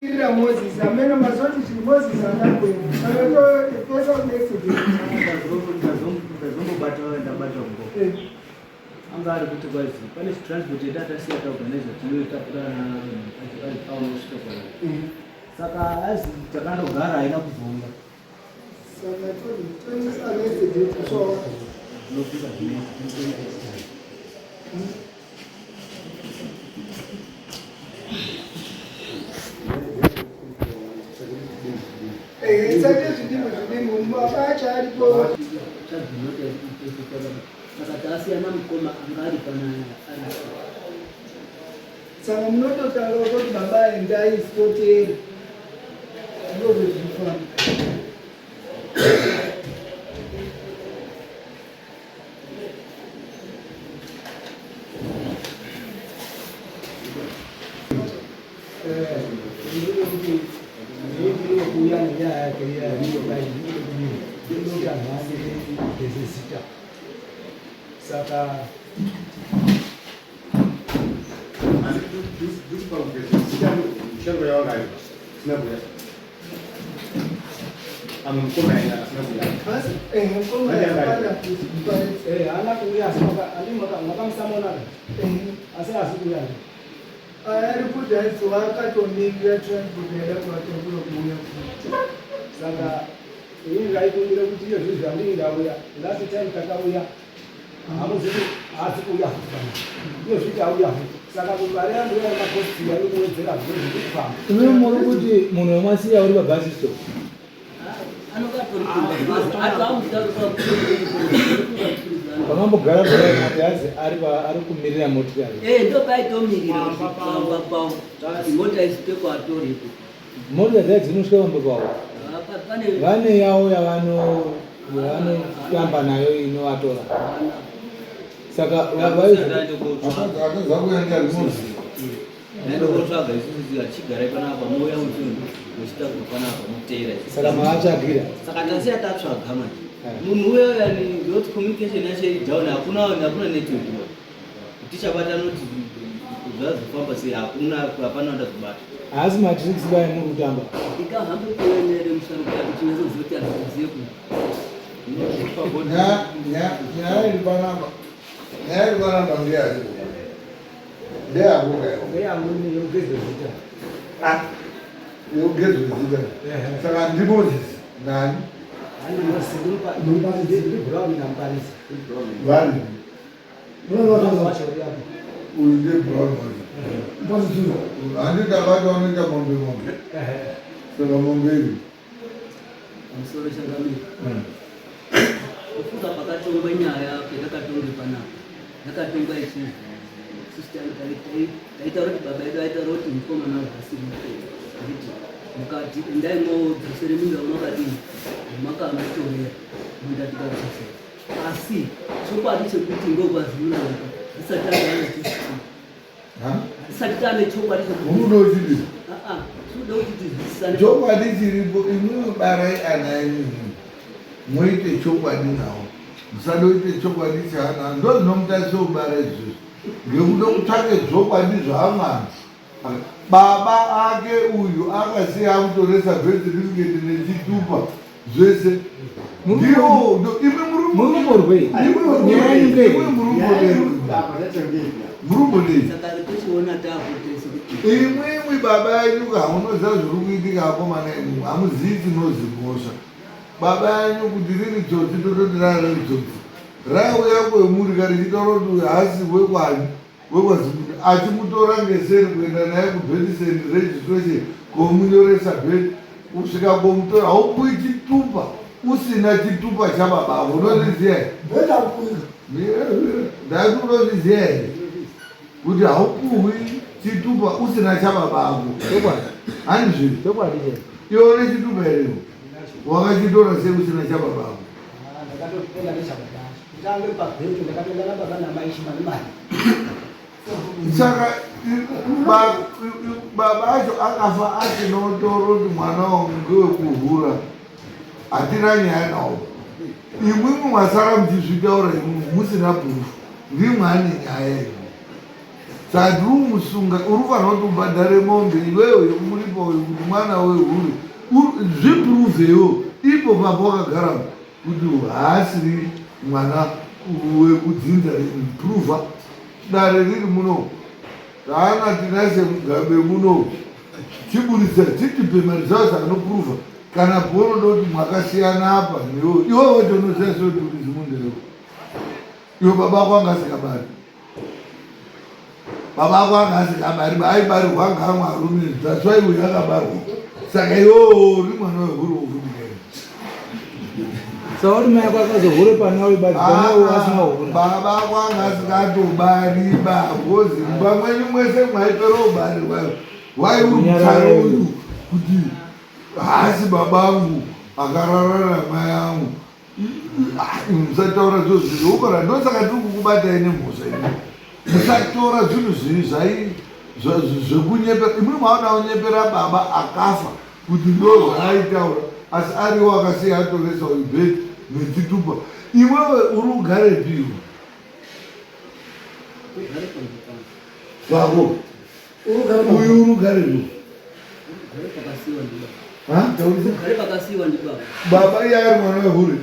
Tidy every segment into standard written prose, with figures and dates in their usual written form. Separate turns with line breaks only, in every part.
Ira Moses, ameno mazoti chiri Moses anakwenda. Saka to pesa next day.
Ndazombobata ndabata ngo.
Eh.
Anga ari kuti kwazi pane transport yedu atasiya taorganiza tinoitakura anosvika kwa. Saka azi takandogara haina kuzouya.
Saka to toisa next day so.
Tinopika zvinoita.
Sake zvidimbu zvidimbu baba acho aripo.
Saka tasiyana mukoma anga ari panaya ari.
Saka munototanga kuti baba endai sitoteera. Ndozvezvinofamba.
Saka
haana
kuuya asi makamusamona asi haasi kuuya.
Ari kuti hanzi wakatomirira transport yaida kuvatakura kuuya.
Saka ini ndaikumbira kuti iyo zvinhu zvandini ndauya last time takauya hamuzivi haasi kuuya futi pana iyo zviti auya futi saka kuti mari yangu iya yemakosti yairi kuwedzera zviro zviri kufamba.
Imi muri kuti munhu wamasiya uri pabhasi stop? Pamambogara gara hanzi ari kumirira motikari.
Eh, ndopaitomirira pamba pavo mota isvike kwatoripo.
Mota dziya dzinosvika pamba pavo vane yavo yavanotamba nayo inovatora. Saka
Ndaindokotsvaga isusu achigarai panapa mouya muchitakura panapa muteera.
Saka maatsvagira.
Saka tasiya tatsvaga manje. Munhu uya uya ni not communication yacho iri down, hakuna hakuna network. Tichabata noti zvazofamba sei, hakuna hapana wandazobata.
Haasi matricks baya muri kutamba.
Ikahambe kuenere musharuka kuti chinyatsozoti azive ku.
Nyaya iri panapa, nyaya iri panapa ndeyako. Ndeyako kayo.
Ndeyangu yekugezwa zita.
Ah, yekugezwa zita. Saka ndiMoses nani?
Ndibrown naMparisi.
Vari. Uyu ndiBrown wacho. Handiti akati vanoita mombe mombe. Saka mombe iri.
Pamusoro changamire. Kufunga pakatongwa nyaya yatakatonge panapa. Yakatongwa ichinzi sister taitaura kuti baba edu aitaura kuti mukomana haasiri mupenyu. Handiti mukati endai modzosere minda wamakadini wamakamutorera munda tikadzosera. Asi chokwadi chekuti ndokwazvinonaka asati ane asati tane chokwadi chekuti
Unoda uchidii?
Ah, ah, tinoda kuti tizwisisane.
Chokwadi chiripo, imwimwi barai ana enyu imwimwi muite chokwadi nawo, musada kuite chokwadi chaana ndozvinomutarisa kubara izvozvo ngekuda kutsvake zvokwadi zvaamwana. Baba ake uyu akasiya amutoresa birth certificate nechitupa zvese. Ndiyo, imi
murumborwei? Nyaya yenyu ngei?
Murumbonei?
Saka tochiona taakutese kuti
Imwimwi baba yenyu ka munoziva zviri kuitika akomana imwimwi hamuzivi chinozi mhosva. Baba yenyu kuti riri tsotsi tototi rari tsotsi. Rauya kwemuri ka richitaura kuti uyu haasi wekwanyu wekwaZimunya achimutora ngeseri kuenda naye kubirth and registration komunyoresa birth kusvika komutora haupuwi chitupa usina chitupa chababa ako unozviziva here? Ndati unozviziva here kuti haupuhwi chitupa usina chababa ako? Handizvo?
Chokwadi chete.
Iwe une chitupa here iwe? Wakachitora sei usina chababa ako?
Ndakatoenda nechababa. Kutange pabheki ndakatoenda nababa namai Chimanimani.
Saka baba acho akafa asina utoro kuti mwana wangu ngewekuhura, hatina nyaya nawo. Imwimwi masara muchizvitaura imwimwi musina proof, ndimwe ane nyaya imwe. Saka tiri kumusunga, uri kufanira kuti ubhadhare mombe iwewe yekumulipa. anonyepa uyu kuti mwana wehure zvipuruvewo ipo papa wakagara kuti haasiri mwana wekudzinza pruva dare riri muno taana tinashe mugabe muno chiburitsa chitipe mari zvavo zvaanopuruva kana ponoda kuti mwakasiyana apa newe iwe wacho unoziva sei kuti uri zimundewo iwe baba ako anga asingabari baba ako anga asingabari aibarirwa anga amwe arume that's why uyu akabarwa saka iwewo uri mwana wehuru wofutika
Sauri mai ako akazohure pana uyu bati pana uyu asina kuhura.
Baba ako anga asingatobari bagozi mumba mwenyu mwese mwaipera kubarirwa wai uri mutsara uyu kuti haasi baba angu akarara namai angu musataura zvo zviri ukora ndosaka tiri kukubatai nemhosva imi musatora zvinhu zviri zvai zvekunyepera imwe maoda kunyepera baba akafa kuti ndo zvaaitaura asi ariwo akasiya atoresa uyu bheti nechitupa iwewe uri ugarepiwo pako uyu uri ugarepiwo baba iye ari mwana wehure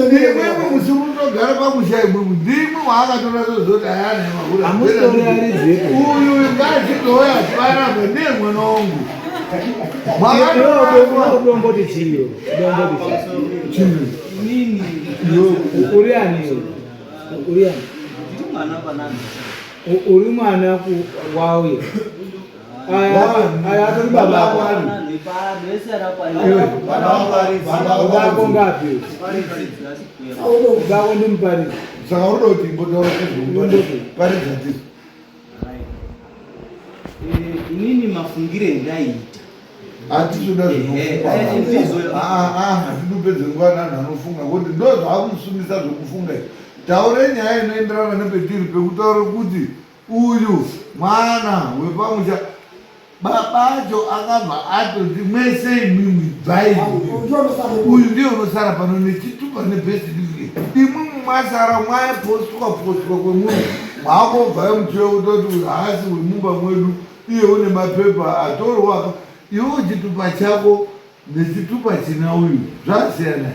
imwimwi musi munotogara pamusha imwimwi ndimwi waakatora zozoti ayana mahure uyu ngazvitouya panapa ndiye mwana wangu
udomboti chiyo udomboti chiyo uri ani uri ani uri mwana wauye aya atori baba ako baba ngapi baba ndimuparidzi
saka unoda kuti imbotaura paridza tisu
inini mafungire endaiita
hatitoda zvinofungahatidupedze nguva nanhu anofunga kuti ndo zvaakusungisa zvekufunga izvi taure nyaya inoenderana nepetiri pekutaura kuti uyu mwana wepamusha baba acho akabva atoti mese imwimwi bvai uyu ndiye unosara pano nechitupa nebirth certificate imwimwi mwasara mwapostwa postwa kwemunhu mwakobvayo muchive kutoti uyu haasi wemumba mwedu iye une mapepa atorwa apa iwe chitupa chako nechitupa china uyu zvasiyana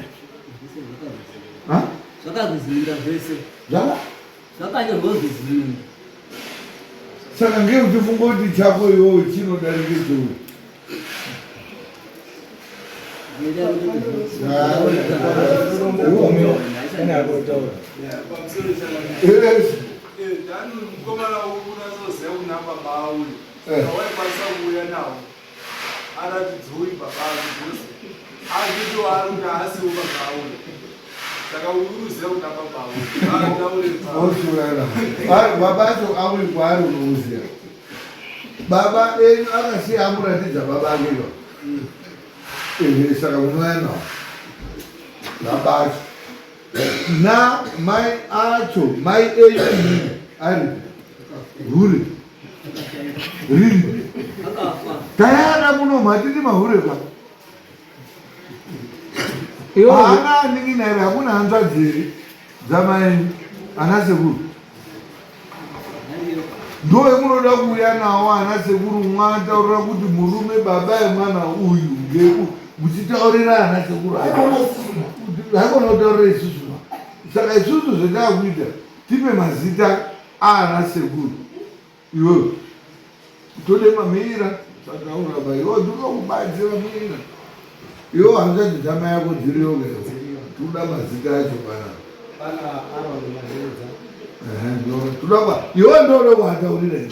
zvakakuzivinga zvese
zvaka
zvakanyorwa kuzivinga
saka ngei uchifunga kuti chako iwewe chinodarike cheuyu
Mukomana unazoziva kuna baba auyu waikwanisa kuuya nawo aratidze uyu baba ake because azvito ari kuti haasiwo baba auyu saka uyu unoziva kuna baba
auyu baba acho auyu kwaari unomuziva baba enyu akasiya amuratidza baba ake iwa ehe saka munouya nawo baba acho na mai acho mai enyu inini ari hure riri tayana muno matiti mahure ka haana anin'ina here hakuna hanzvadzi here dzamai ana sekuru ndo yemunoda kuuya nawo ana sekuru mwataurira kuti murume baba yemwana uyu ngeku muchitaurira ana sekuru haikona kutaurira isusu saka isusu zvataakuita tipe mazita aana sekuru iwewe tode mamira sataura ba iwe ndinoda kubatsira mira iwe hanzvadzi dzamai yako dziriyo toda mazita acho panapa toda iwe ndoda kuataurira iwe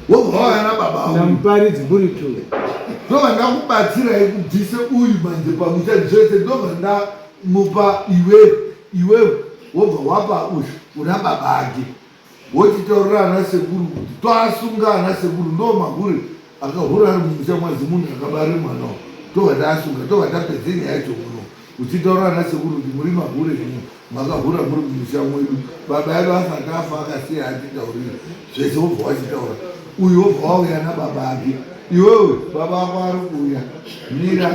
wobva wauya nababa
namuparidzi muri tu
ndobva ndakubatsirai kubvise uyu manje pamusha zvese ndobva ndamupa iwewe iwewe wobva wapa uyu una baba ake wochitaurira ana sekuru kuti toasunga ana sekuru ndo mahure akahura ari mumusha mwazimunhu akabare mwana uyu tobva taasunga tobva tapedze nyaya yacho muno uchitaurira ana sekuru kuti muri mahure imi makahura muri mumusha mwedu baba edu asati afa akasiya atitaurira zvese wobva wachitaura uyu wobva wauya nababa ake iwewe baba ako ari kuuya mira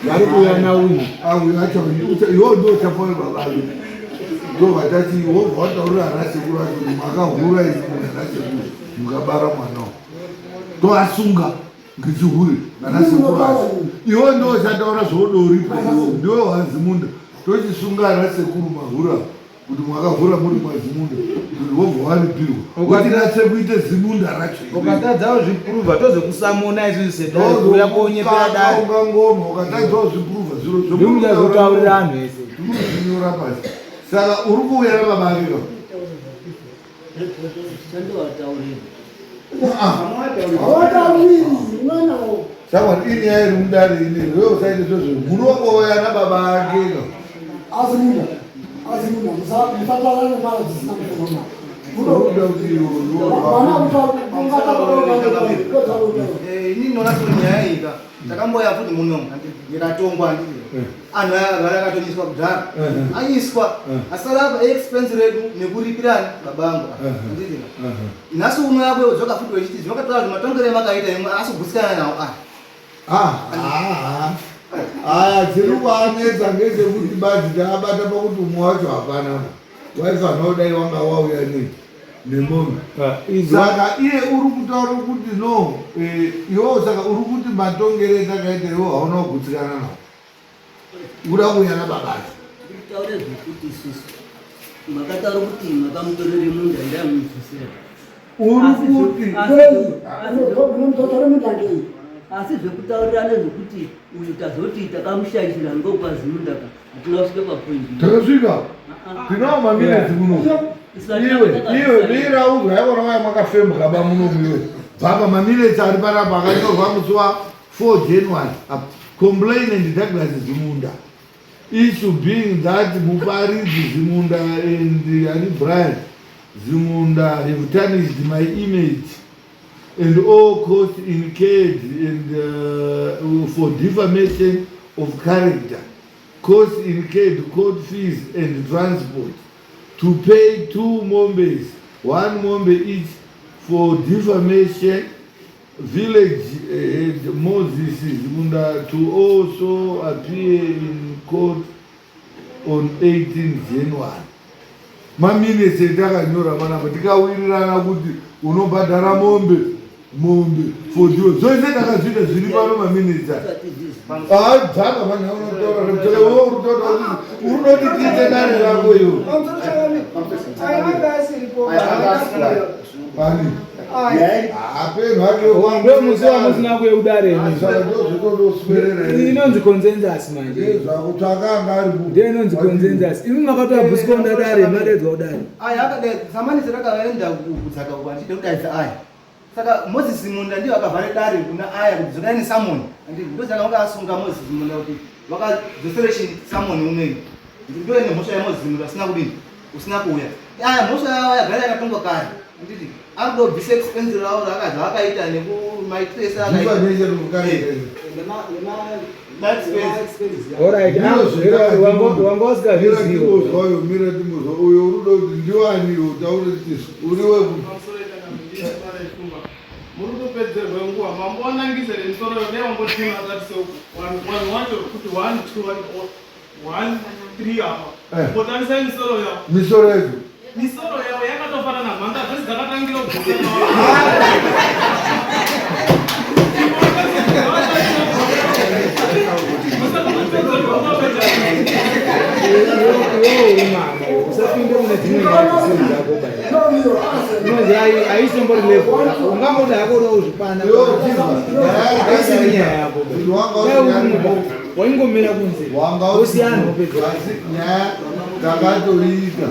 vari kuuya nauyu
auyu acho iwewe ndo uchapoe baba ake ndobva tati wobva wataurira ana sekuru acho kuti makahura imi ana sekuru mukabara mwana toasunga. Ngechihure ana sekuru acho. Iwe ndiwe uchataura zvaudoripa iwe ndiwe wazimunda tochisunga ana sekuru mahura kuti mwakavhura muri mwazimunda kuti wobva waripirwa utinatse kuite zimunda racho
ukatadza kuzvipruvha tozokusamona isusu sedare kuuya konyepera dare
ungangoma ukatadza kuzvipruvha zviro
ndikuchazotaurira anhu ese
zvinyora pasi saka uri kuuya nababa ake ka
Chandovataurira.
Saka inyaya iri mudare ine iwe usaite zvozvo munongouya nababa ake ka unoda kuti
Eh, inini ndinoona kuti nyaya iyi ka takamboya futi muno ndikatongwa handiti anhu aya agara akatonyiswa kudhara anyiswa asara apa expense redu nekuripirani baba angu handiti ka nhasi uno yako wodzoka futi wechiti zvimakatora zvimatongero emakaita imwe asi kugutsikana nawo aya
aya chiri kuanetsa ngechekuti badzi taabata pakuti umwe wacho hapana waifanira kudai wanga wauya nei nemombe saka iye uri kutaura kuti no eh, iwewo saka uri kuti matongero etakaita iwe hauna kugutsikana nawo uda kuuya nababati
Ndikutaure zvekuti isusu makataura kuti makamutorere munda ndaimudzosera.
Uri kuti
Asi zvekutaurirana zvekuti uyu tazoti takamushaishira ngokwaZimunda ka hatina kusvika papoint.
Takasvika tinawo maminetsi kuno iwe iwe mira uzwa yakona vaya makafembwa ba muno iwe bvapa maminetsi ari panapa akanyorwa musi wa 4 January apa complainant Douglas Zimunda issue being that Muparidzi Zimunda and ani Brian Zimunda have tarnished my image and all costs incurred and for defamation of character costs incurred court fees and transport to pay two mombes one mombe each for defamation village head Moses Zimunda to also appear in court on 18 January maminitsi etakanyora panapa tikawirirana kuti unobhadhara mombe mombe for zvese takazviita zviri pano maminitsi adzaka vanhu unotaura iwe uri kutoti tiite dare rako iwe ani hapenhu ake
ndo musi wamusina kuye kudare
saka ndozvitondoswerera
inonzi consensus manje
zvakutsvaka anga ari
ndiyo inonzi consensus imi makatoabhuswa kuda dare madaidzwa kudare
aya akadai samanisi rakaenda kudzaka uko achida kudaidza aya saka Moses Munda ndiyo akavhara dare kuna aya kuti dzokai nesamoni anditi ndosaka vanga asunga Moses Munda kuti vakadzosere chi samoni unoyi ndo ine mhosva yaMoses Munda asina kudini usina kuuya aya mhosva yavo yagara yakatongwa kare anditi akudobvisa expense ravo zvakaita nekumaitiro ese akaita
Alright, wanga usingazvizivi.
Mira timbozwa uyo uri kuda kuti ndiwani utaure tisu uri weku
muri kutopedzerwa nguva mambowanangisa remisoro yo dai wambotima asati seuku vanhu wacho kuti 1 2 1 3 apa mbotarisai misoro yavo
misoro yacho
misoro yavo yakatofanana mhanga dzese dzakatangira kudzoka
Iwewe uri mama, usapinde mune dzimwe nyaya dzisiri dzako bai. Inonzi haisimbori level yako. Ungangoda hako uda kuzvipana. Haisiri nyaya yako bai. Dai uri mudoko, waingomira kunze.
Wanga
Wosiyana wopedza.
asi nyaya takatoiita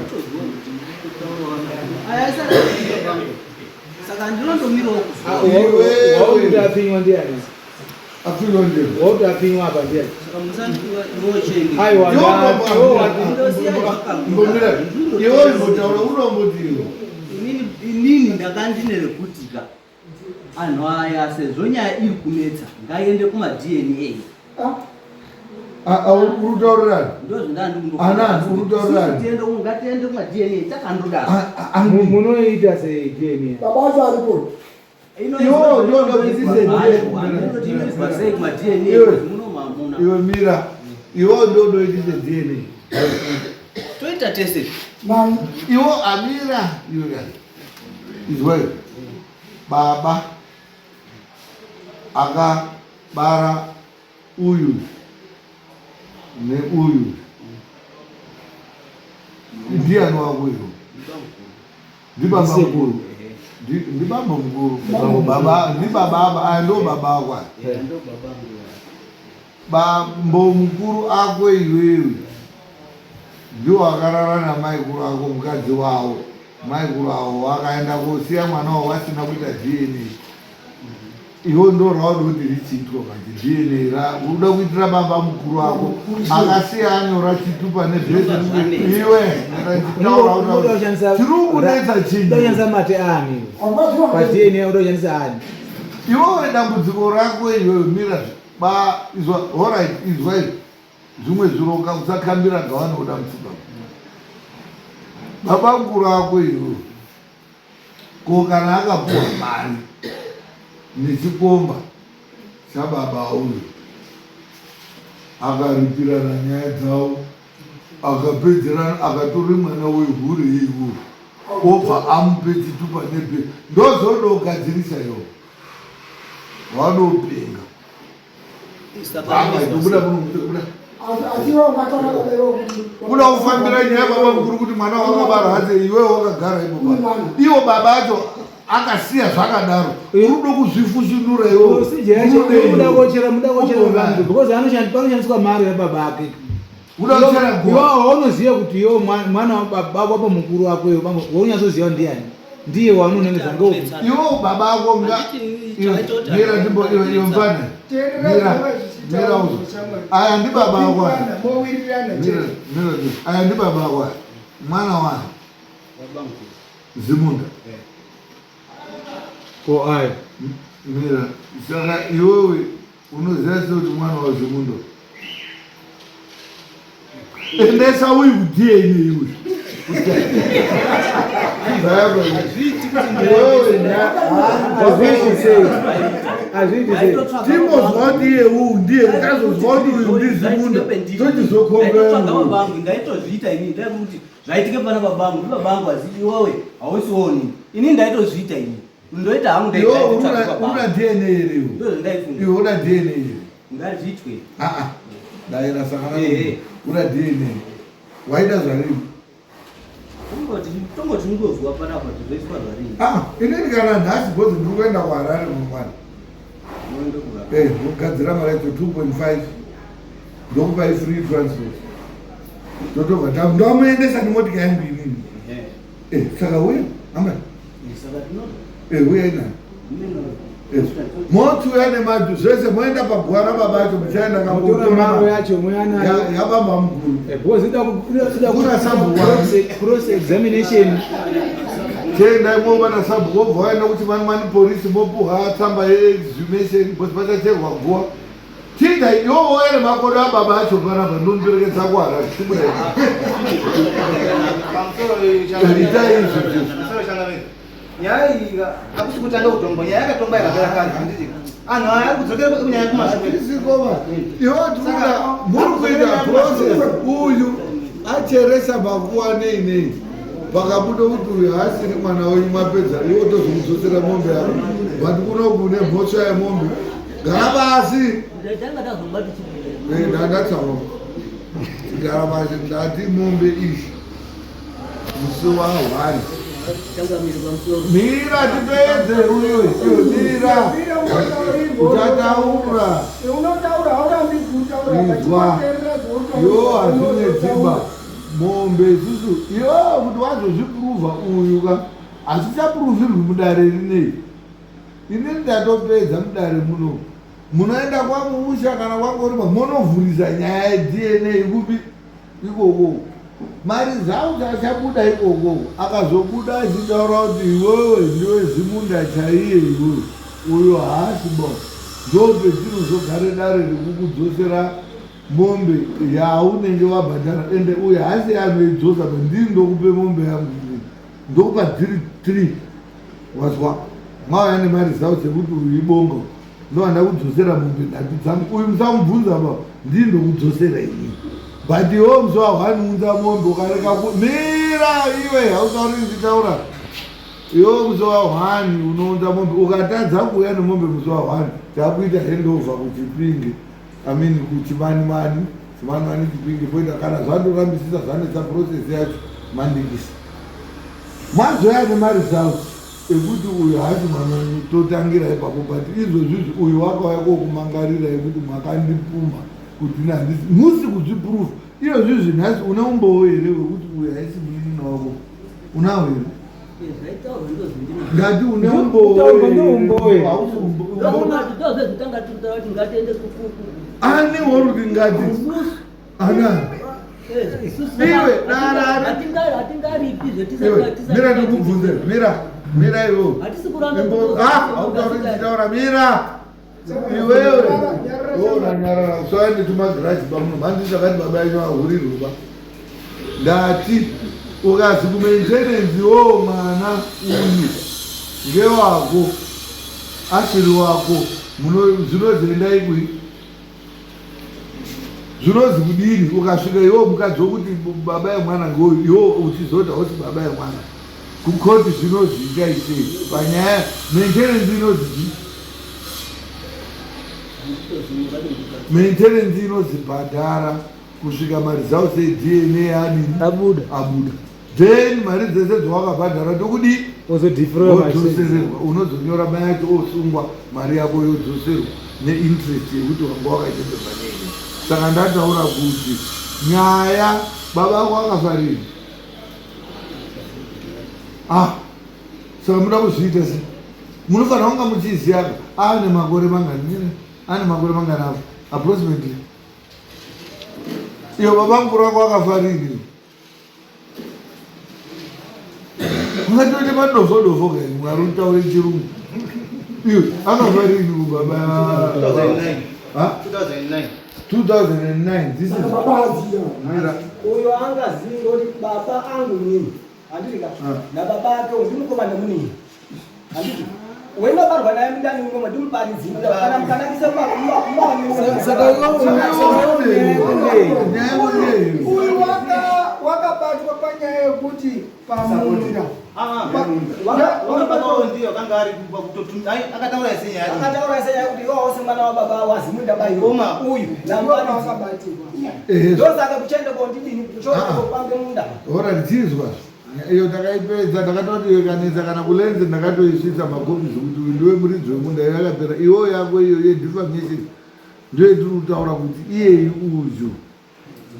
Saka ndinondomirawo
Wauti apfinywa ndiani?
apfinywa ndiani?
Wauti apfinywa apa ndiani?
Saka musandiwa iwo cheni.
Aiwa,
Mbomira iwe imbotaura unomboti
Inini ndakandine rekuti ka anhu aya sezvo nyaya iri kunetsa ngaiende kuma DNA.
uri kutaurirani
Ndozvandandikundo.
Anani, uri kutaurirani?
Tiende ngatiende kuma DNA takandodaro.
Munoita sei DNA?
Baba acho aripo.
Iwo ndio ndokuitise
Inoitwa sei kuma DNA
Iwe.
muno mamuna.
Iwe mira iwo ndio ndoitise DNA
Toita tese.
Iwo amira iwe izweyo baba Akabara uyu neuyu ndiani wako iwo? Ndibaba mukuru, ndibaba mukuru, baba ndibaba aba, aya ndo baba ako aya. Bambo mukuru ako iwewe ndiwo akarara namaikuru ako, mukadzi wavo, maikuru avo vakaenda kosiya mwana wavo vasina kuita DNA. Iwo ndo rauda kuti richiitwa manje DNA ra uda kuitira baba mukuru ako akasiya anyora chitupa nezvese iwe
nditaura
chiri kunetsa
chinyi ushandisa mate ani pa DNA uda kushandisa ani
iwewe dambudziko rako iwewe mira ba izwa alright izwa izvi zvimwe zviro usakambira gawanoda mutsiba baba mukuru ako iwewe Ko kana akapuwa mari nechikomba chababa uyu akaripirana nyaya dzavo akapedzerana akatora mwana wehure iwo obva amupe chitupa nebe ndozodogadzirisa iwo wadopenga. Kuda kufambira nyaya baba mukuru kuti mwana wakabara haze iwe wakagara ipo iwo baba acho akasiya zvakadaro urudo kuzvifushunura
iwomuda kochera muda kochera vanhu because panoshandiswa mari yababa ake iwawo unoziva kuti iwo mwana wababa mukuru wako iwo waunyatsoziva ndiyani ndiye waunonenedza
ndo iwo baba ako nga mira ndimbo iwe iwe mfana mira mira uzo aya ndi baba ako aya mira mira aya ndi baba ako aya mwana wani Zimunda
ko aya
mira saka iwewe unoziva sei kuti mwana waZimunda endesa uyu kuDNA uyu. Timbozwa kuti iye uyu ndiye tazozwa kuti uyu ndiZimunda tochizokombera.
Ndaitozviita ini ndaikuti zvaitike pana babangu ndi babangu aziti iwewe hausi woni ini ndaitozviita ini ndoita hangu
una DNA here iwe? Iwe una DNA here?
Ngazviitwe.
Ah ah. Daira sangana. Una DNA. Waida zvarini?
Tongoti tongoti ngozwa panapa zvoiswa zvarini.
Ah, inini kana nhasi because ndiri kuenda kuHarare mangwana. Eh, ndogadzira mari yacho 2.5 ndokupai free transport. Totobva ta ndomuendesa nemotika yangu inini. Eh, saka uya, amba. Eh, uya ina. Eh, moti uya nemaju zvese moenda paguva rababa acho muchaenda
kamotora maro yacho moya nayo
yababa mukuru.
Eh, because ida kuda
kuna sabhuku
cross examination.
Chiendai mobata sabhuku wobva waenda kuchimanimani polisi mopuhwa tsamba yeexhumation because pachacherwa guva. Tinda iwe wouya nemakodo ababa acho panapa ndomuperekedza kuHarare chibuda itai izvo
izvo. Nyaya iyi hakusi kutanga kutongwa, nyaya yakatongwa yakapera kare, handiti? Anhu aya ari kudzokera kunyaya kumashure.
Hatisikoba. Iwe tikuda muri kuita process uyu acheresa makuwa nei nei pakabuda kuti uyu haasiri mwana wenyu mapedza iwe tozomudzosera mombe yako but kuno kune mhosva yemombe Gara pasi. Eh, ndatsawa. Gara pasi ndati mombe izvi. Musi wa hwani. Mira tipedze uyo iyo mira. Uchataura.
Unotaura haurambi kutaura.
Izwa. Yo hazvine dzimba. Mombe isusu iyo kuti wazozvipruvha uyu ka hazvichapruvhirwi mudare rinei. Ini ndatopedza mudare muno. Munoenda kwaMuusha kana kwaNgorima monovhurisa nyaya yeDNA kupi ikoko. Mari dzangu dzachabuda ikoko. Akazobuda achitaura kuti iwewe ndiwe zimunda chaiye iwewe. Uyo haasi bo. Ndopetinozogare dare rekukudzosera mombe yaunenge wabhadhara ende uyo haasi anoidzosa ndini ndokupe mombe yangu inini. Ndokupa dziri 3 wazwa mauya nemaresults ekuti uyu ibongo ndovanda kudzosera mombe nhatu dzangu uyu musamubvunza ba ndii ndokudzosera ini but iwe musi wahwaniunza mombe ukareka mira iwe hautauri ndichitaura. Iwe musi wa 1 unounza mombe, ukatadza kuuya nemombe musi wa 1 takuita handover kuChipinge, I mean kuChimanimani, Chimanimani Chipinge poita kana zvandorambisisa zvanetsa process yacho mandikisa. Mazoya nemaresults ekuti uyu haasi mwana wenyu totangira ipapo but izvozvizvi uyu wakauya kokumangarira ekuti makandipumha kuti ini handisi musi kuzviprove izvozvizvi nhasi une umbowo here wekuti uyu haisi munin'ina wako unawo here ndati une umbowo ani woruti ngati ana iwe mira ndikubvunze mira mira iwe autaura mira iwewe unanyarara usaende tumagirazi pamuno mhandi zvakati baba yenyu ahurirwe ba ndati ukazi kumaintenensi wo mwana uyu ngewako asiri wako zvinozoendai kui zvinozi kudini ukasvika iwo mukadzi wokuti baba yemwana ngeuyu iwo uchizoti hausi baba yemwana kukoti zvinozviita isei panyaya maintenance inozi chii maintenance inozi bhadhara kusvika maresults edna adini
abuda
abuda then mari dzese dzawakabhadhara tokudii wodzosererwa unozonyora mai yacho osungwa mari yako yodzoserwa neinterest yekuti wanga wakachembedza nei saka ndataura kuti nyaya baba ako akafa rini ah saka muda kuzviita se munofanira kunga muchiziva ane makore mangani ane makore mangani apo approximately iyo baba mukuru wako akafa rini Ungatoite madofo dofo kai mwari utaure chirungu. Iwe akafa rini baba?
2009.
Ha?
2009.
2009. This is
Baba aziya.
Mira.
Uyo angazivi ngoti baba angu nini. Handiti ka?
Ah.
Na baba ake ndimukoma nemunini. Handiti? Wenobarwa naye mundani mumwe ndimuparidzi. Kana mukanakisa
Saka
Uyu wakabatwa panyaya yekuti pamunda.
Ndiyo akanga ari akataura senyaya
akataura senyaya kuti iwo wose mwana wababa wazimunda bayo
Koma.
uyu
Ndiwo wakabatirwa.
ndosaka kuchaenda kondidini kuchoenda munda
Ora ndichizwa. Iyo takaipedza ndakatoti iyo ikanetsa kana kulenze ndakatoisvitsa makopisi kuti uyu ndiwe muridzi wemunda iyo yakapera iwo yako iyo yedefamation ndiyo yetiri kutaura kuti iyeyi uyu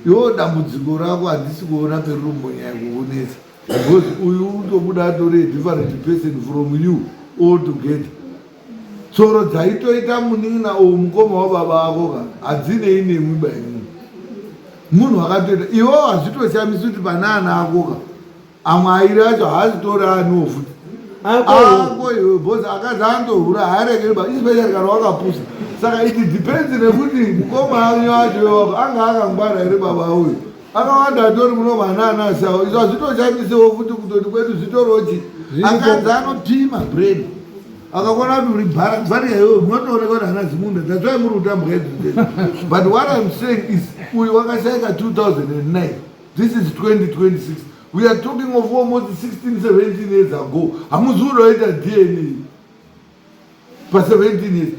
iwo dambudziko rako handisi kuona perirumbonyaya kukunetsa because uyu utobuda atori a different person from you all together tsoro dzaitoita munin'ina uyu mukoma wababa ako ka hadzinei nemwi baimwi munhu akatoita iwo hazvitoshamisi kuti pana ana ako ka amwe airi acho haasitori aniwo futi ako iwe bcause akazi andohura haarekeri ba especially kana wakapusa saka it depends nekuti mukoma anyu acho iwako anga akangwara here baba uyu akawanda atori muno mwana anasawo izvo hazvitoshamisewo futi kutoti kwedu zvitoroti akadzi anopima brain akakona kuti uri bhara bhari iwewe munotooneka kuti hana zimunda that's why muri kutambwa idzi but what I'm saying is uyu wakashaika 2009 this is 2026 we are talking of almost 16 17 years ago hamuzi unoita dna pa 17 years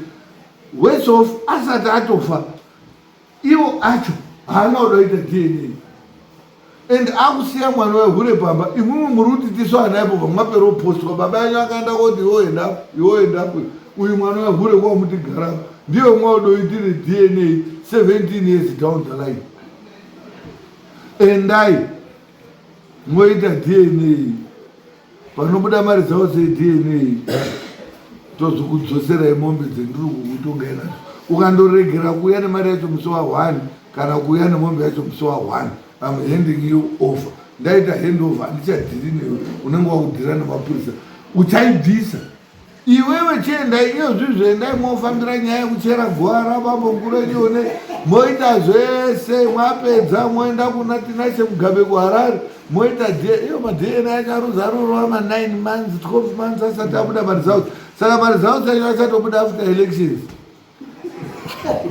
worse off asati atofa iwo acho haana kuda kuita dna and akusiya mwana wehure pamba imwimwi muri kuti tisu ana ipo pamwapera kupostwa baba yanyu akaenda koti iwo endapo iwo endapo uyu mwana wehure kwamuti garapo ndiyo mwaudoitire dna 17 years down the line endai moita dna panobuda mari dzavo dzedna tozokudzoserai mombe dzendiri kukutongai nadzo ukandoregera kuuya nemari yacho musi wa1 kana kuuya nemombe yacho musi wa1 am handing you over ndaita handover handichadhiri newe unenge wakudhira nemapurisa uchaibvisa iwewe chiendai iyo zvizvo endai mofambira nyaya yekuchera guva rabambo mukuru moita zvese mwapedza moenda kuna Tinashe Mugabe kuHarare moita iyo maDNA acho aruzarurwa ma 9 months 12 months asati abuda maresults saka maresults acho achatobuda after elections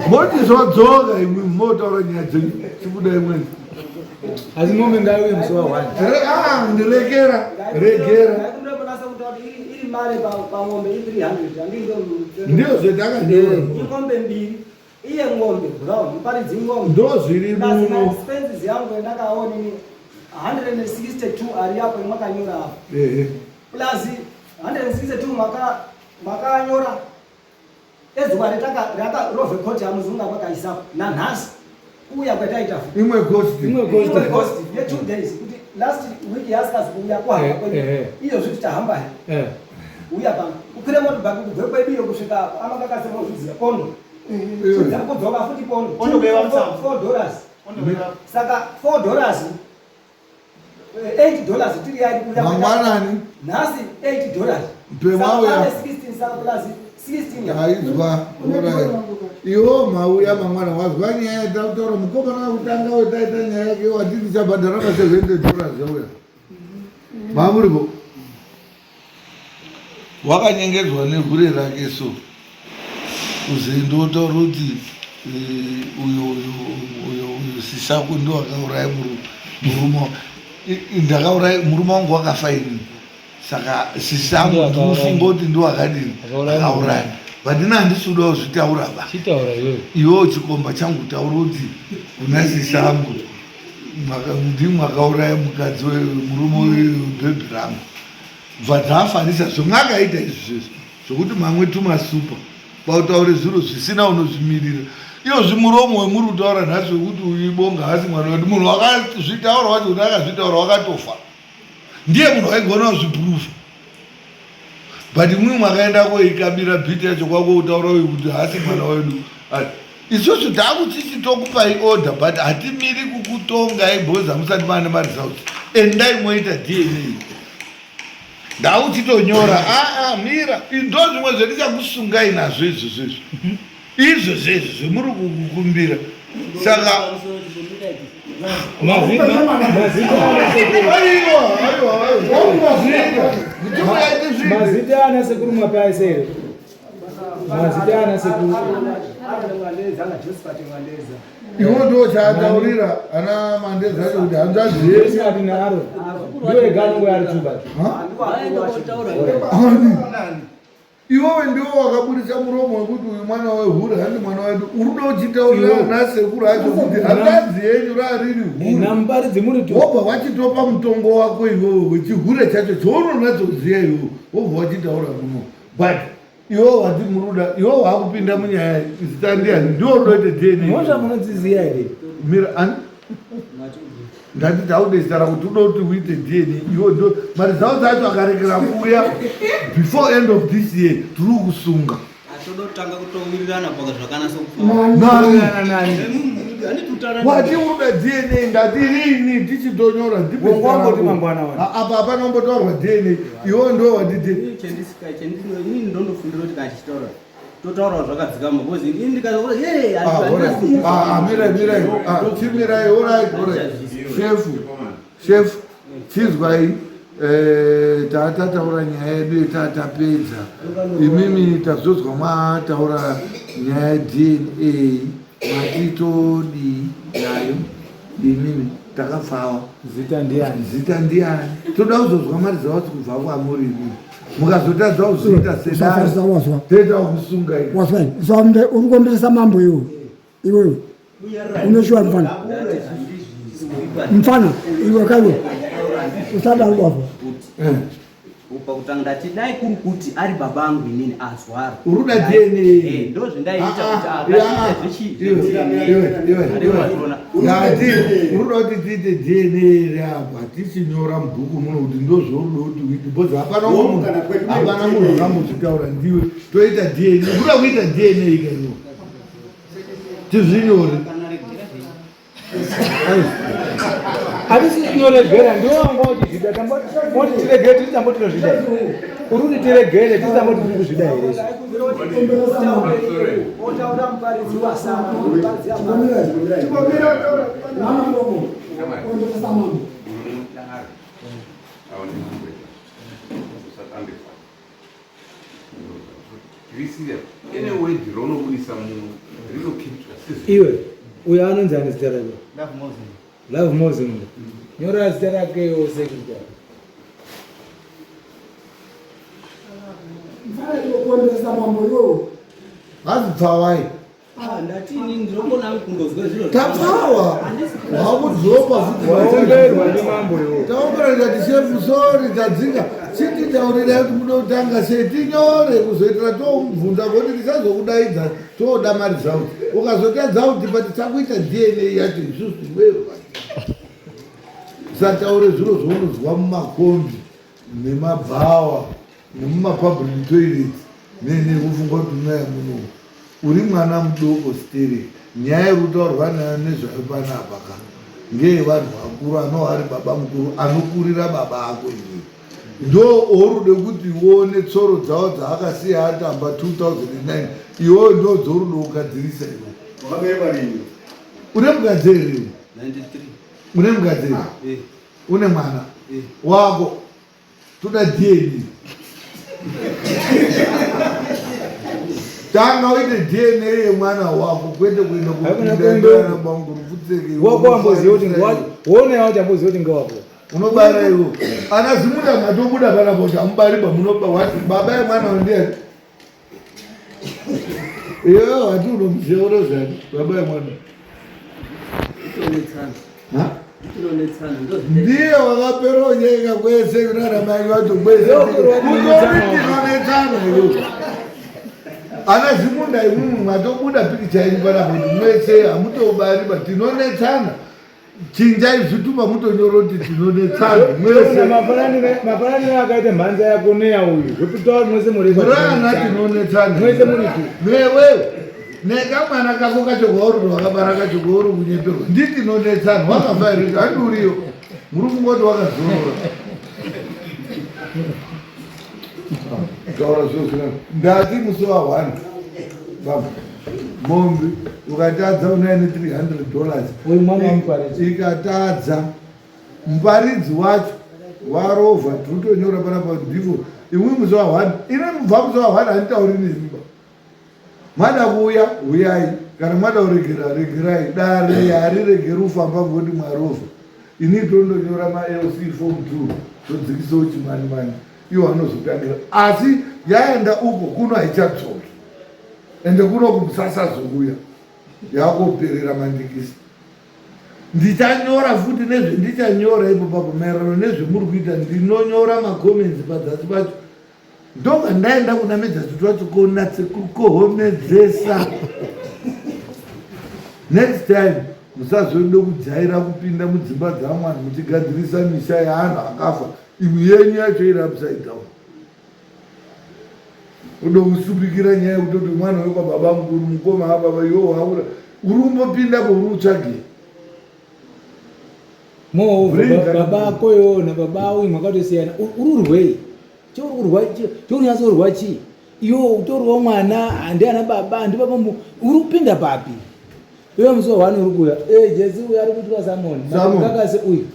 moti zvodzoka imwi motaura nyaya dzenyu chibuda imweni
asi mombe ngaiuye musi wa 1
ndirekera regera
Ndaikumbira kunasa kutaura mari pamombe i300 handindo
Ndiyo zvetakanyora.
Ingombe mbiri iye ng'ombe brown muparidzi ng'ombe.
Ndozviri muno.
Expenses yangu yandakaona ini 162 ari apo makanyora apo. Plus 162 makanyora ezuva ratakarove koti amuzunga kwakaisapo nanhasi kuuya kwataita futi.
Imwe cost.
Imwe cost.
Imwe cost ye 2 days kuti last week yasikazi kuuya kuhamba kwedu. Iyo zviti tahamba here. Uya pano kukwira motobhaki kubve kwedu iyo kusvika apo amakakasemozviziya kondo. Kudzoka futi pondo.
Pondo kueva musango.
$4. Saka $4 $8 tiri yari kuuya.
Mangwanani.
Nhasi $8.
Pemauya.
Saka pane 16 saka plus 16.
Aizwa, alright. Iwo mauya mangwana wazwa nyaya yatautaura mukomana wekutanga wetaita nyaya yake wati tichabhadhara ma $70 yauya. Mamuripo. Wakanyengedzwa nehure rake so. Kuzi ndotaura kuti uyo uyo uyo uyo sisako ndo akauraya murume. Ndakauraya murume wangu wakafa ini. Saka sisangu ndinofunga kuti ndo akadini akauraya. But ini handisi kuda kuzvitaura ba.
Chitaura iwewe.
Iwewe chikomba changu taura kuti kuna sisangu ndimwe mwakauraya mukadzi wemurume webhebhi rangu. Bva dzafanisa zvomwakaita izvi zvezvi zvokuti mamwe tumasupa kwautaure zviro zvisina unozvimirira. Iyo zvimuromo wemuri kutaura nhasi wekuti uyu ibonga haasi mwana wedu. Munhu wakazvitaura wacho kuti akazvitaura wakatofa. Ndiye munhu waigona kuzvipurufa. But imwe mwakaenda koikabira bhiti yacho kwako kutaura uyu kuti haasi mwana wedu. Isusu takuchichi tokupai order but hatimiri kukutongai because hamusati maane maresults. Endai moita DNA. Ndakuchitonyora aa mira ndo zvimwe zvetichakusungai nazvo izvozvo izvo. Izvozvo izvo zvemuri kukumbira. Saka
mazita ana sekuru mapaisa here? Mazita ana sekuru.
Iwo ndo chaataurira ana Mandeza acho kuti hanzvadzi yedu.
Josephat naAron. Ndiwo ega anongo ari tuba.
Iwewe ndiwo wakaburitsa muromo wekuti uyu mwana wehure handi mwana wedu. Uri kuda uchitaurira ana sekuru acho kuti hanzvadzi yenyu rariri hure.
Nambaridzi muri tu.
Wobva wachitopa mutongo wako iwewe wechihure chacho chaunonatsoziva iwewe wobva wachitaura muno. But iwewe wati muruda iwewe wakupinda munyaya zita ndiani ndiwo unoita DNA.
Mhosva munodziziya here?
Mira ani? Ndati taude zita rako toda kuti uite DNA iwe ndo maresults acho akarekera kuuya before end of this year tiri kusunga.
Atoda kutanga kutowirirana paka zvakanasa
Nani? Wati uruda DNA ndati rini tichitonyora ndipe zita
Wangoti
rako.
mangwana wani.
Apa hapana kumbotaurwa DNA iwe ndo wati DNA.
Chendisika ndondofundira kuti kana chichitaura totaurawo zvakadzikama because ini ndikazoa hey
Mirai mirai chimirai alright alright shefu shefu chizwai tatataura nyaya yedu yetatapedza imimi tazozwa mwataura nyaya yeDNA matitodi nayo imimi takafawa
Zita ndiani?
Zita ndiani? Toda kuzozwa mari dzawati kubva kwamuri imimi mukazotadza kuzviita
Usafarisa wazwa.
sedare kusunga ini.
Wazwa. Usambe uri kuomberesa mambo iwe. Iwewe. Unoshuwa mfana. Mfana iwe kaiwe. Usada wazwa.
Pakutanga ndati dai kuri kuti ari baba angu inini azwara.
Uruda DNA.
Ndo zvindaiita kuti akaita zvechi
Ngati uruda kuti tiite DNA ere apa tichinyora mubhuku muno kuti ndozvauruda kuti uite because hapana munhu hapana munhu akambozvitaura ndiwe toita DNA uruda kuita DNA kaiwo tizvinyore.
Hatisi tinoregera ndiwo wanga uchizvida tamboti tiregere tisi tamboti tinozvida here? Uri kuti tiregere tisi tamboti tiri kuzvida here izvi?
Otaura muparidzi wasara.
Iwe uyo anonzi ani zita rake? Love Moses. Nyora zita rake iwe secretary.
Kuondesa mambo iwowo.
Hanzi pfawai.
Ah, ndati ini ndinogona kungozwa zviro.
Tapfawa. Wakudzopa futi.
Waomberwa ndimambo iwo.
Taombera tikati shefu sorry tadzinga. Chititaurirai kuti muda kutanga sei tinyore kuzoitira tomubvunza kuti tisazokudaidza toda mari dzauti. Ukazotadza kuti tichakuita DNA yacho isusu iwewe. Usataure zviro zvaunozwa mumakombi nemabhawa nemumapublic toilets nekufunga kuti unaya muno uri mwana mudoko stere nyaya iri kutaurwa nayo nezvayo panapa ka ngeyevanhu vakuru anova ari baba mukuru anokurira baba ako iwe ndo orude kuti uone tsoro dzavo dzaakasiya atamba 2009 iwewe ndo dzorude kugadzirisa iwe une mukadzi here une mukadzi here eh. une mwana eh. wako toda dna tanga uite dna yemwana wako kwete kuenda
kupindaabangurufutseke wako wamboziva kuti wone wacho amboziva kuti ngewako
unobara iwo ana zimuda matobuda panapa kuti amubari bamunoba wati baba yemwana ndiani iwewe hati unomuziva unozani baba yemwana ndiye wakapera unyeka kwese kunana mai vacho kwese kutori tinonetsana iwe ana zimunda imwimwi matobuda pikicha yenyu panapa kuti mwese hamutobari ba tinonetsana Chinjai zvitupa mutonyora kuti tinonetsana
mwese. Mafananiro akaita mhanza yako neya uyu zvekutaura mwese muri
Murana tinonetsana.
Mwese muri tu.
Newe nekamwana kako kacho kauri wakabara kacho kauri kunyeperwa ndi tinonetsana wakafa here handi uriyo muri kungoti wakazorora. Taura zviro zvina ndati musi wa 1 baba mombe ukatadza unaye ne 300 dollars
uyu mwana wamuparidzi
ikatadza muparidzi wacho warovha tirikutonyora panapa ndivyo imwe musi wa 1 ine mubva musi wa 1 handitauri nemi ba mada kuuya huyai kana mada kuregera regerai dare hariregeri kufamba ngokuti mwarovha ini tondonyora malc form 2 todzikisawo chimanimani iwo anozotangira asi yaenda uko kuno haichadzoki ende kuno kumusasazouya yakuperera mandikisi ndichanyora futi nezvendichanyora ipo papo maererano nezvemuri kuita ndinonyora macomments padzasi pacho ndobva ndaenda kuna medzasi twacho konatse kukohomedzesa next time musazoende kujaira kupinda mudzimba dzamwani muchigadzirisa misha yeanhu akafa imwe yenyu yacho iri upside down udo kusupikira nyaya yekutoti mwana wekwababa mukuru mukoma ababa iwe waura uri kumbopindapo uri kutsvagei
Moreover, baba ako iwo nababa uyu makatosiyana uri urwei chaurunyatsorwa chii iwo utorwa mwana handi ana baba handi baba uri kupinda papi iwe musi wahwani uri kuuya e eh, jesi uyu ari kuitwa samoni kakase uyu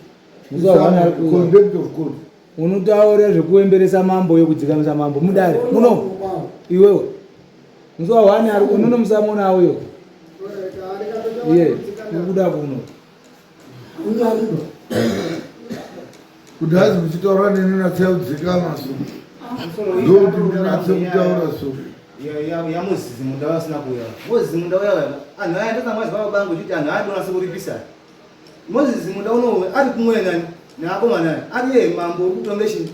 musi wahwani ari kuuya unotaura zvekuemberesa mambo yekudzikamisa mambo mudare muno iwewe musi wahwani ari unono musamoni auyo iye ukuda kuno
Kuti hazi muchitaura neni natse kudzikama so. Ndokuti ndinatse kutaura so.
yaMoses munda vasina kuuya. Moses munda uya uya. Anhu aya ndotanga mazwa baba angu chiti anhu aya ndonasa kuripisa. Moses munda uno ari kumwe nani naakomana aya. Ari yeye mambo uri kutonga chi.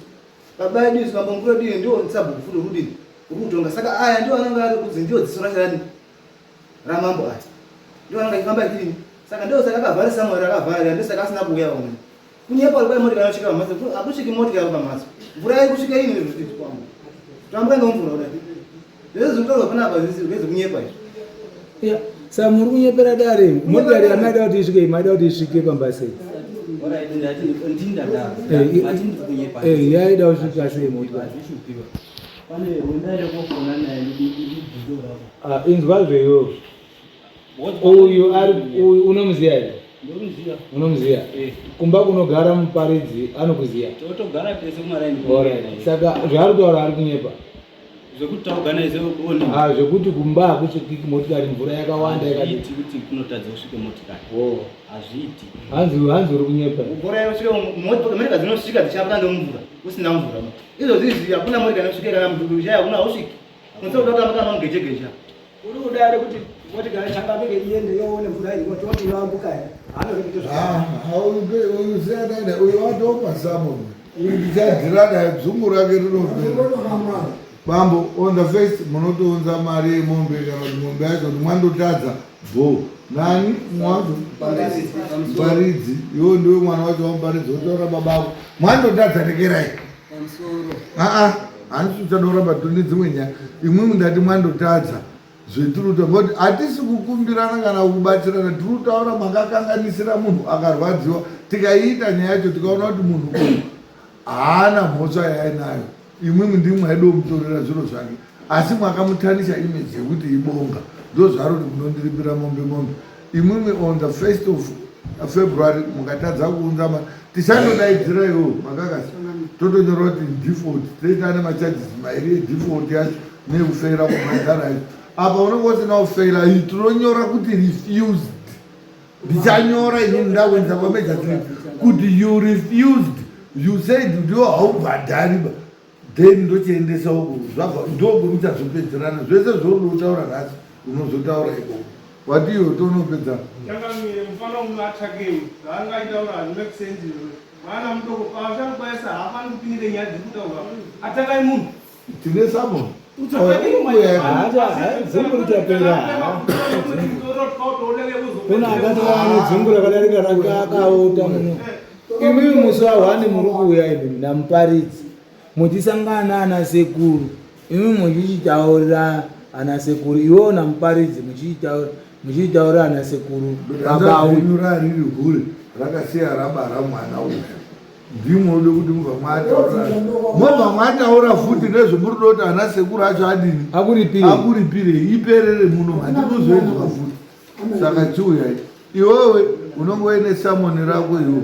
Baba edu isu mambo mukuru edu ndio sabhuku futi uri kudini? Uri kutonga. Saka aya ndio anenge ari kudzi ndio dziso racho rani ramambo aya. Ndio anenge achifamba achidini. Saka ndio saka akavharisa Samuel akavhara ndio saka asina kuuya vamwe. Kunyepa kwai motikari inosvika pamhatso, hakusviki motikari pamhatso. Mvura iri kusvika ini zviti kwangu. Tambuka ngemvura kudai. Zvese zviri kutaurwa panapa zvese zvekunyepa izvi.
Yeah. Saka muri kunyepera dare, motikari yamaida kuti isvike, maida kuti isvike pamba sei? Eh, yaida kusvika sei motikari? Ah, inzwa zveyo. Uyu ari uyu unomuziya here?
Ndomuziya.
Unomuziya?
Eh.
Kumba kunogara muparidzi anokuziya.
Totogara tese kumaraini.
Alright. Saka zvaari kutaura ari kunyepa.
Zvekuti taorganize oni.
Ah, zvekuti kumba hakusvikiki motikari mvura yakawanda yakadii.
Hazviiti kuti kunotadza kusvika motikari.
Oh.
Hazviiti.
Hanzi hanzi uri kunyepa.
Mvura inosvika motikari dzinosvika dzichapinda nemumvura usina mvura. Izvozvi izvi hakuna motikari inosvika kana mudhudhu chaiwo hakuna hausviki. Kunze kutotamba kana mugejegeja.
Uri kuda here kuti motikari changamire iende yoone mvura iyi toti inoambuka here?
Uyu siyana uyu watopa samoni uyu ndichadhira naye dzungu rake rinopera. Bambo on the first munotounza mari yemombe kana kuti mombe yacho kuti mwandotadza bho nani mwacho muparidzi iwo ndiwe mwana wacho wamuparidzi wotaura baba ako mwandotadza rekerai aa handisi uchada kuramba tine dzimwe nyaya imwimwi ndati mwandotadza zvetiri kutaura kuti hatisi kukumbirana kana kubatsirana tiri kutaura makakanganisira munhu akarwadziwa tikaiita nyaya yacho tikaona kuti munhu uyu haana mhosva yaainayo imwimwi ndimwi mwaida kumutorera zviro zvake asi mwakamutanisha image yekuti ibonga ndozvaari kuti munondiripira mombe mombe imwimwi on the first of february mukatadza kuunza ma tichandodaidzira iwo makakasi totonyora kuti default toita nemacharges mairi edefault yacho nekufeira kubhadhara yacho apa unenge usina kufeira iyi tinonyora kuti refused ndichanyora inini ndakuendesa kwamajasirit kuti you refused you said ndiwo haubhadhari ba then ndochiendesa uku zvabva ndokumichazopedzerana zvese zvauri kutaura nhasi unozotaura ikoko wati iwe tonopedza
Changamire mufana unoatakei zvaangaitaura hazvimake sense izvo mwana mudoko paasharukwa ese haafani kupindira nyaya dziri kutaurwa atakai munhu
tine samon
Dzungu richapera. Kuna akati vane dzungu rakadarika rake akaota muno. Imimi musi wahwani muri kuuya imi namuparidzi muchisangana ana sekuru imi muchichitaurira ana sekuru iwewo namuparidzi muchichitaurira ana sekuru baba uyu
renyu rariri hure rakasiya rabara mwana uyu ndimwe ude kuti mubva mwataura mobva mwataura futi nezvemuri kuda kuti ana sekuru acho adini
akuripire
akuripire iperere muno handinozoinzwa futi saka chiuyai iwewe unonge uine samoni rako iwe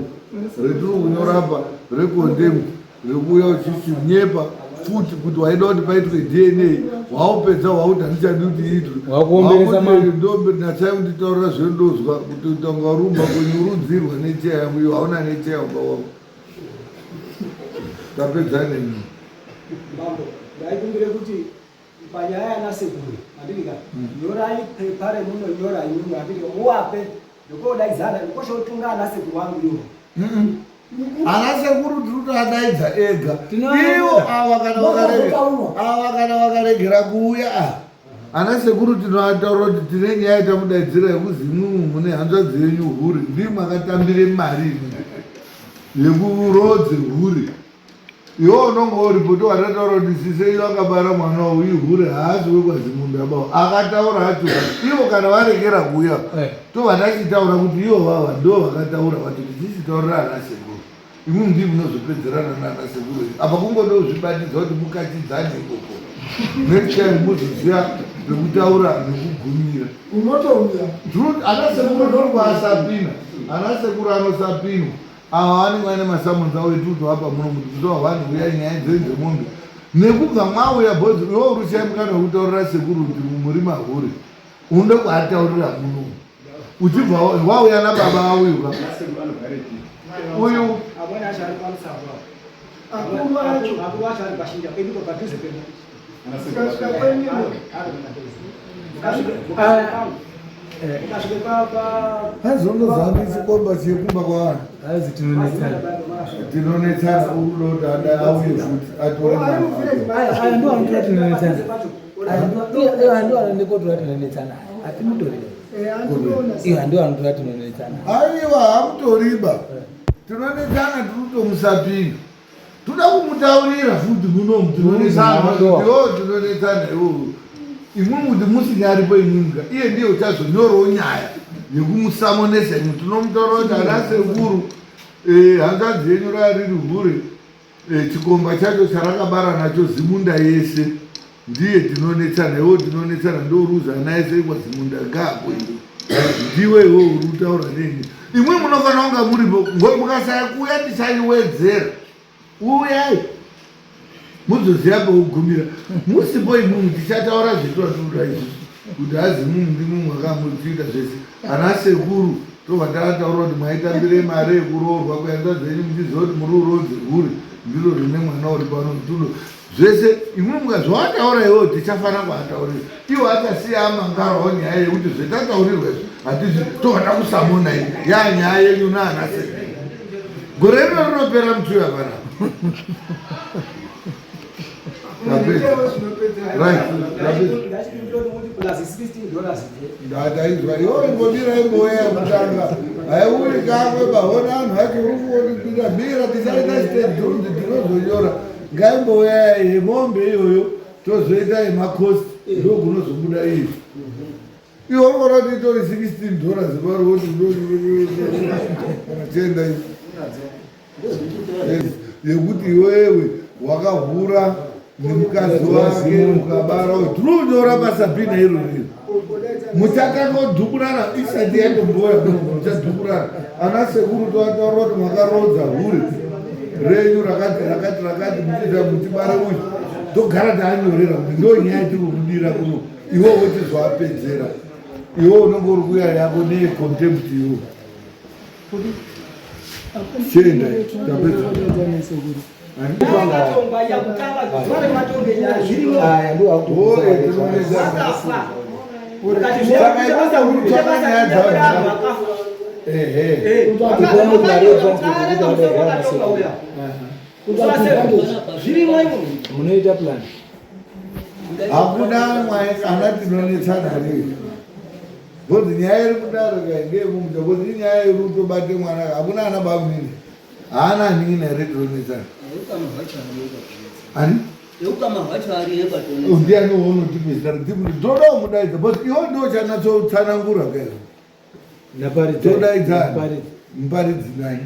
retiri kunyorapa rekondemu rekuuya uchichinyepa futi kuti waida kuti paitwe dna waupedza wauti handichadi kuti iitwe
Wakuomberesa mano.
Nachai kunditaurira zvendozwa kuti utanga rumba kunyurudzirwa necheya yangu iwe hauna necheya umba wako tapedza nemi
Mambo, ndaikumbire kuti panyaya yana sekuru handiti ka nyorai pepa remunonyora imwimwi handiti ka muwape ndokodaidzana ndikoshotunga ana sekuru wangu iwo.
Ana sekuru tiri kutoadaidza ega ivo ava kana ava kana vakaregera kuuya ava ana sekuru tinoataura kuti tine nyaya yatamudaidzira yekuzi imwimwi mune hanzvadzi yenyu hure ndii makatambire mari imwi yekuroodze hure iwe unonge uripo towatataura kuti sisei vakabara mwana uyu hure haasi wekwazimunda bawo akataura acho ivo kana varegera kuuya tobva tachitaura kuti ivo vava ndo vakataura vati tichichitaurira ana sekuru imwi ndii munozopedzerana naana sekuru apa kungoda kuzvibatidza kuti mukachidzane ikoko next time muzoziva pekutaura nekugumira
Unotouya.
Ana sekuru ndorikuasapina ana sekuru anosapinwa ava vanenge vaine masamonzi avo etuto apa muno kuti kutova vanhu uyai nyaya dzenyu dzemombe nekubva mwauya bhozi iwe uri chai mukana wekutaurira sekuru kuti muri mahure unoda kuataurira muno uchibva wauya nababa auyu ka uyu
Amweni acho ari pamusambo apo.
Akuru acho.
Akuru acho ari pashinja pedupo padhuze pedu.
Ukasvika kwenyimo.
Ari padhuze. Ukasvika pangu. Ukasvika pa pa
azondozambi chikomba chekumba kwavanhu
Hazi tinonetsana.
tinonetsana unoda kuti ada auye futi atore
Ari muvillage
mari
Aya ndo anotora tinonetsana. Aya ndo anotora tinonetsana. Hatimutorire.
Eh, andinoona.
Iyo ndo anotora tinonetsana.
aiwa hamutoriba tinonetsana tiri kutomusapinda toda kumutaurira futi munomu tinonetsana iwo tinonetsana iwowo imwimwi kuti musinyaripo imwimwika iye ndiye uchazonyorawo nyaya yekumusamonesa imwe tinomutaura kuti ana sekuru hanzvadzi yenyu rariri hure chikomba chacho charakabara nacho zimunda yese ndiye tinonetsana iwo tinonetsana ndoruza ana ese ikwa zimunda ngako iwe ndiwe iwe uri kutaura neni imwe munofanira kunga muripo mukasaya kuuya tichaiwedzera uyai muzoziva pekugumira musipo imwimwi tichataura zvetwatinoda isusu kuti hazi mumwe ndimwe mwakamuchiita zvese ana sekuru tobva tataura kuti mwaitambire mari yekuroorwa kuyanza dzenyu muchiziva kuti muri uroodze hure ndiro rine mwana uri pano tudo Zvese imwe mukazvawataura iwewe tichafana kwaataurira. Iwo achasiya amangarawo nyaya yekuti zvetataurirwa izvi hatizi toda kusamona iyi yaa nyaya yenyu naana sekuru. Gore rino rinopera muchiuya panapa. Ndataizwa iwe imbomira imboya yekutanga haiuri kamwe bahona anhu acho uri kuonipinda mira tisaita sitedhunzi tinozonyora ngaimbouya yemombe iyoyo tozoita yemacost ndokunozobuda iyo iwe unoona kuti itori 16 dollars pari woti chienda yekuti iwewe wakahura nemukadzi wake ukabara tiri kunyora pasabhina iro riro muchakangodhukurana isati yatomboya muchadhukurana ana sekuru toataura kuti makarodza hure renyu rakati rakati rakati muchiita muchibare uyu togara taanyorera kuti ndo nyaya tiri kudira kuno iwe wochizovapedzera iwe unenge uri kuya yako neyecontempt iwe chienda tapedza.
Munoita plan.
Hakuna mwae ana tinonetsana rei because nyaya iri kudaro kai ndeyekumuta because inyaya iri kutobate mwana hakuna ana bamunini haana anin'ina here tinonetsana ani
Eukama hwacho ari yekwatonetsa.
Ndiani waunotipe zita ndoda kumudaidza because iwe ndo uchanatsotsanangura kaizvo. Todaidza muparidzi nai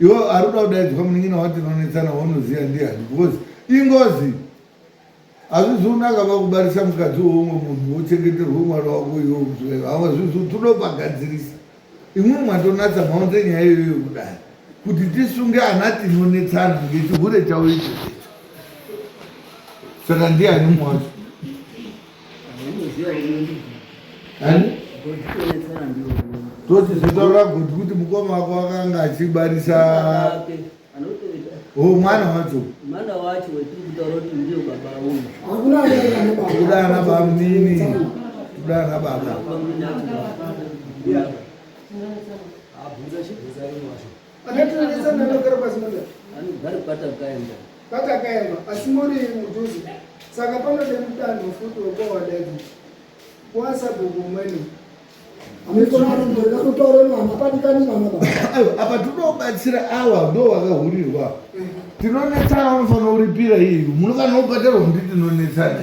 iwe ari kuda kudaidzwa munin'ina watinonetsana waunoziva ndiani because ingozi hazvizi kunaka vakubarisa mukadzi weumwe munhu wochengeterwa mwana wako iwe hawazvizi tinopagadzirisa imwe mwatonatsa maunze nyaya iyoyo kudai kuti tisunge ana tinonetsana ngechihure chavo icho icho saka ndiani mumwe wacho ani tochizotaura goti kuti mukoma wako akanga achibarisa o mwana wacho
mwana wacho wetiri kutaura kuti ndiyo baba uyu
kuda ana bamunini kuda ana baba
anogara kwatakaenda
kwatakaenda asi muri mudhuze saka panode mudanho futi wekwawadaidzo kwasabhuku umweni.
Aiwa, apa tinobatsira awa ndo vakahurirwa tinonetsana vanofanira kuripira iyi munofanira kubhadharwa kuti tinonetsana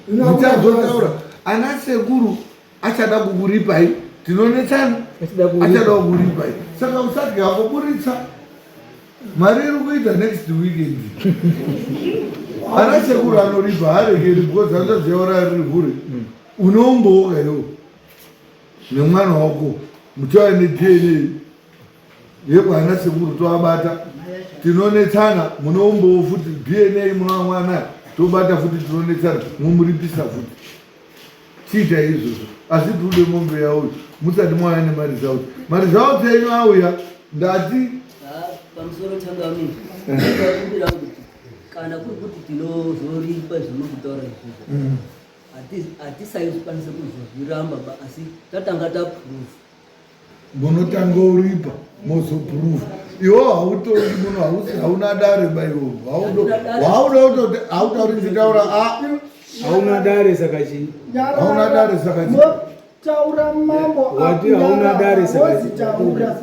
imwe muchazotaura ana sekuru achada kukuripai tinonetsana achada kukuripai saka usatya kuburitsa mari iri kuita next weekend ana sekuru anoripa harekeri because anotoziva riri hure unoumbowoka iwo nemwana wako muchauya neDNA yekwana sekuru toabata tinonetsana munoumbowo futi DNA munova mwana tobata futi tinonetsana mumuripisa futi chiita izvozvo asi tiude mombe yauyu musati mwauya nemaresults maresults enyu auya ndati
pamusoro changamire ndakumbira kuti kana kuri kuti tinozoripa zvamuri izvozvo hatisaizokwanisa kuzozviramba ba asi tatanga taprove
munotanga uripa mozoprove iwo hautongi muno hausi hauna dare ba iwo hauda kutoti hautauri ndichitaura a
hauna dare saka chii
hauna dare saka chii
Taura mambo
Wati hauna dare saka
wozi taura.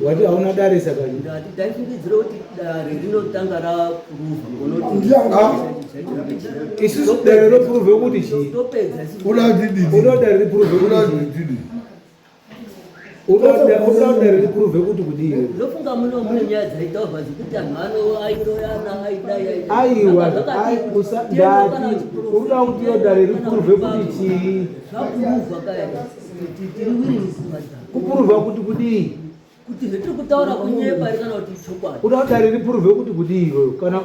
Wati hauna dare saka chii
ndati ndaifungidzira kuti dare rinotanga raprova
isusu dare roprove kuti chii
topedza isusu
uda kuti didi
uda dare riprove
uda
kuti
kuti
chii
didi
uda dare riprove kuti kudii
ndofunga muno mune nyaya dzaitaurwa dzekuti anhu ano airoyana aidai aidai.
Aiwa
Saka zvakati
ai,
tiende kana
ndati
uchiprove-
uda kuti iyo dare riprove kuti chii
zvapuruvwa kaya kuti tiri willing kubhadhara
kupuruvha kuti kudii
kuti zvetiri kutaura kunyepa here kana kuti chokwadi
uda kuti dare riprove kuti kudii iwewe kana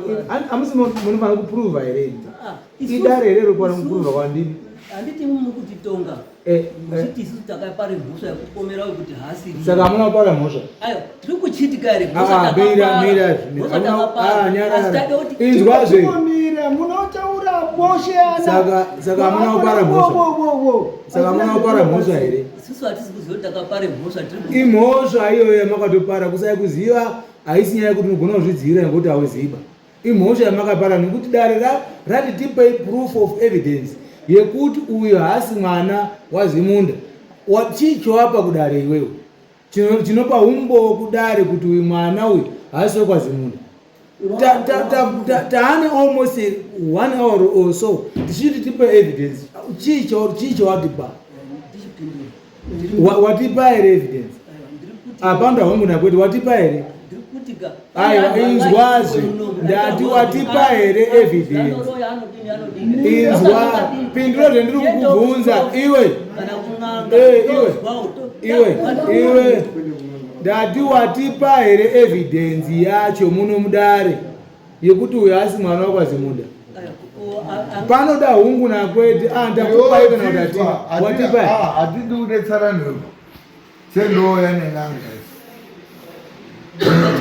hamusi munofanira kupuruvha here
Ah, isusu-
idare here rokwana kupuruvha
isusu-
kwandini
handiti muri kutitonga. Muchiti isusu takapara mhosva yekupomera uyu kuti haasiri.
Saka hamuna kupara mhosva?
Aiwa, tiri kuchitika here?
Ah, mira, mira, mira. Ah, nyarara. Inzwazve.
Mira, munotaura boshe ana.
Saka saka hamuna kupara mhosva. Saka hamuna kupara mhosva here?
Isusu hatisi kuziva kuti takapara mhosva tiri.
Imhosva iyoyo yamakatopara kusaya kuziva haisi nyaya yekuti unogona kuzvidzivirira nekuti hauziva. Imhosva yamakapara nekuti dare rati tipei proof of evidence yekuti uyu haasi mwana waZimunda. Chii chowapa kudare iwewe? Chinopa umbowo kudare kuti uyu mwana uyu haasi wekwaZimunda. Taane almost one hour or so tichiti tipe evidence. Chii chawatipa? Watipa here evidence? Apa ndahongu nakwete watipa here? Aiwa, inzwazve ndati watipa here evidence? Inzwa pindura zvendiri kukubvunza iwe. Eh, iwe iwe iwe ndati watipa here evidence yacho muno mudare yekuti uyo asi mwana wakwaZimunda? Panoda hungu nakwete. Ah, ndakupai kana kuti hatina. Watipa here?
Hatidi kudetsera nhepo sendouya nen'anga.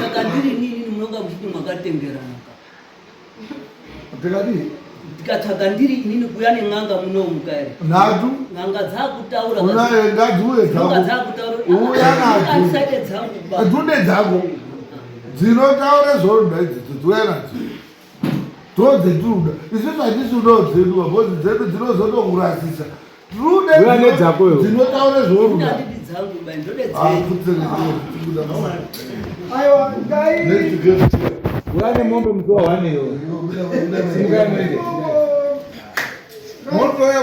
Saka ndiri nini munonga muchiti mwakatengerana?
Tikadii?
Ndikatsvaga ndiri inini kuuya nen'anga munomuka here?
Nhatu.
N'anga dzakutaura.
Unaye ngadziuye dzako.
N'anga dzakutaura.
Uya nadzo.
Andisade dzangu ba.
Dzude dzako. Dzinotaura zvonoda idzo dziuya nadzo. Ndodzetinoda. Isusu hatisi kudawo dzedu because dzedu dzinozotokurasisa. Tirude
Uya nedzako iwe.
dzinotaura zvonoda.
Handidi dzangu ba, ndode
Ah,
dzenyu.
kutsere.
Aiwa, ngai.
Next guest.
Uya nemombe musi wa one iwe. Simukai muende.
Motoya.